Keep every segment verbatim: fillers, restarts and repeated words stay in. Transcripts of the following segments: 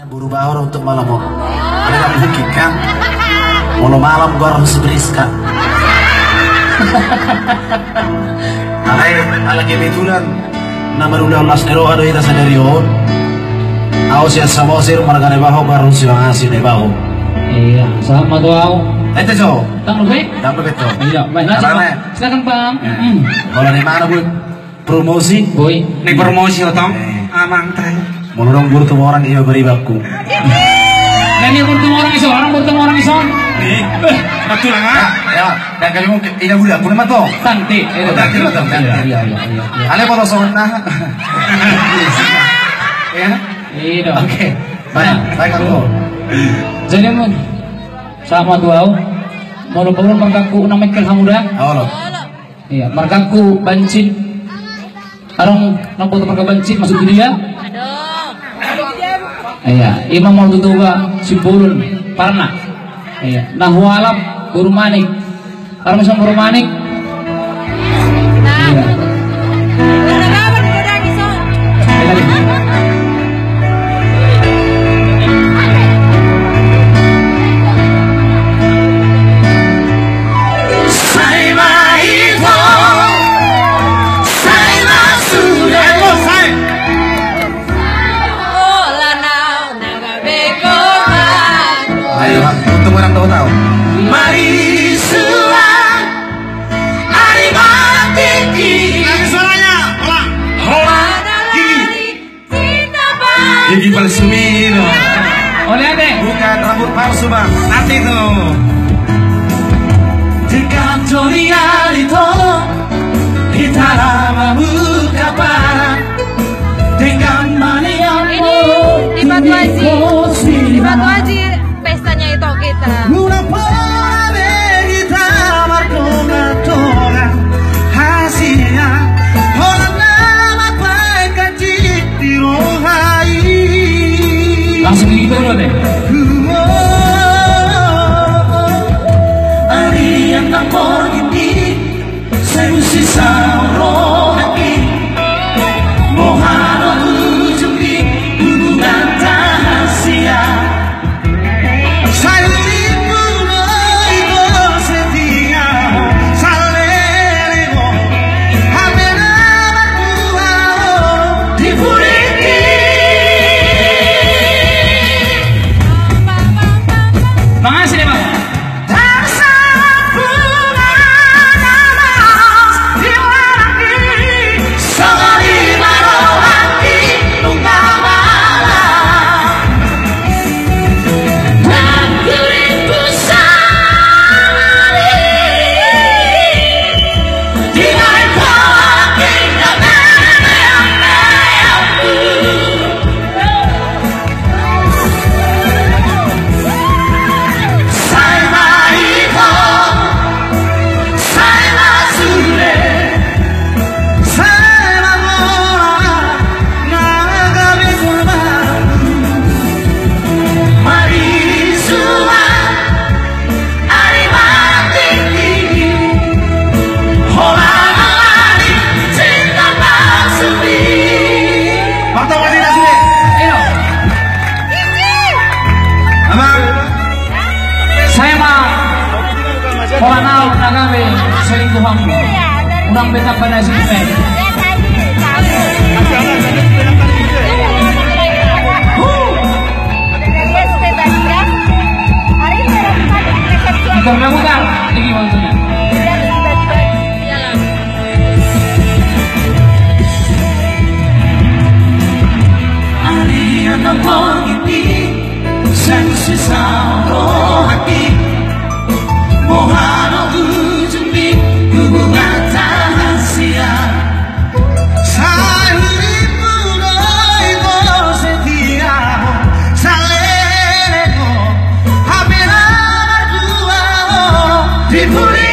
Boru baru untuk malam on. Ada yang mungkin kan? Molo malam gua harus beriska. Alai, ala kebetulan na marulaon las ni roha do hita sadari on. Au sian Samosir, marga Naibaho, baru sian Asi Naibaho. Iya, sama tu au. Ete jo. Tang lu be? Tang lu be to. Iya, baik. Silakan, Bang. Molo di mana, Bu? Promosi? Boi. Ni promosi, otong. Amang tai. Molo dong boru Tumorang, ia bari bakku. Nah, ni boru Tumorang ison, orang boru Tumorang ison. Ih, betul lah. Ya, dan kami mungkin, iya, udah, aku nama to. Tante. Iya, iya, iya. Ale, foto son, nah. Ya? Iya dong. Oke. Baik, baik, aku. Jadi, mun, sama tu au. Molo boru margangku unang mengkel hamu da. Olo. Iya, margangku Bancit. Adong na boto marga Bancit masuk tu dia? Iya, ima molo tu Toba Simbolon, Parna. Iya, na hualap boru Manik. Adong ison boru Manik. Iya. Ayo, untuk orang tahu-tahu. Mari suang. Ari Manik. Lagi suaranya. Hola. Hola. Gigi. Gigi palsu, Mino. Oleh ade. Bukan rambut palsu, Bang. Nanti tuh. Di kantor ni ari to, hita ra mambuka paran. Dengan mani yang. Ini di Batu Aji. Di Batu Aji. Pestanya itu kita. Mula pola be hita mardongan-dongan, hasilna holan na mambahen ganjang di roha i. Langsung gitu loh deh. Ari na borngin i. Sai muse saur rohangki, boha do ujungki hubungan rahasia. Sai huripmu do i do setia, saleleng do hape na martua di pudingki. Makasih deh, Bang. Ari Manik i, holan alani cinta palsu i. Martopati na sude. Iyo. Amang. Sai ma holan ahu na gabe selingkuhanmu. Unang be tamba na sini. Mutar, mutar. Ini gimana tuh? Ari na borngin i, sai muse saur rohangki, boha do ujungki hubungan rahasia. Sai huripmu do i do setia, saleleng do hape na martua di pudingki.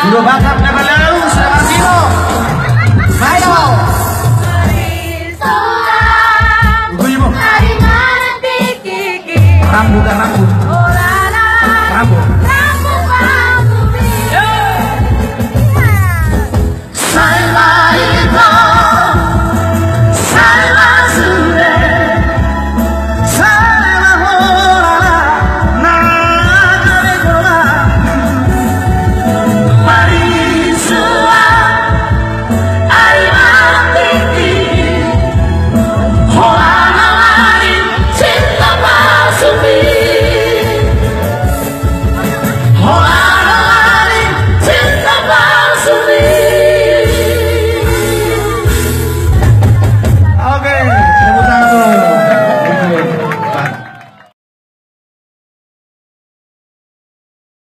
Dua batang na balau, sudah masih lo. Ayo. Gue mau. Rambu, dah rambu.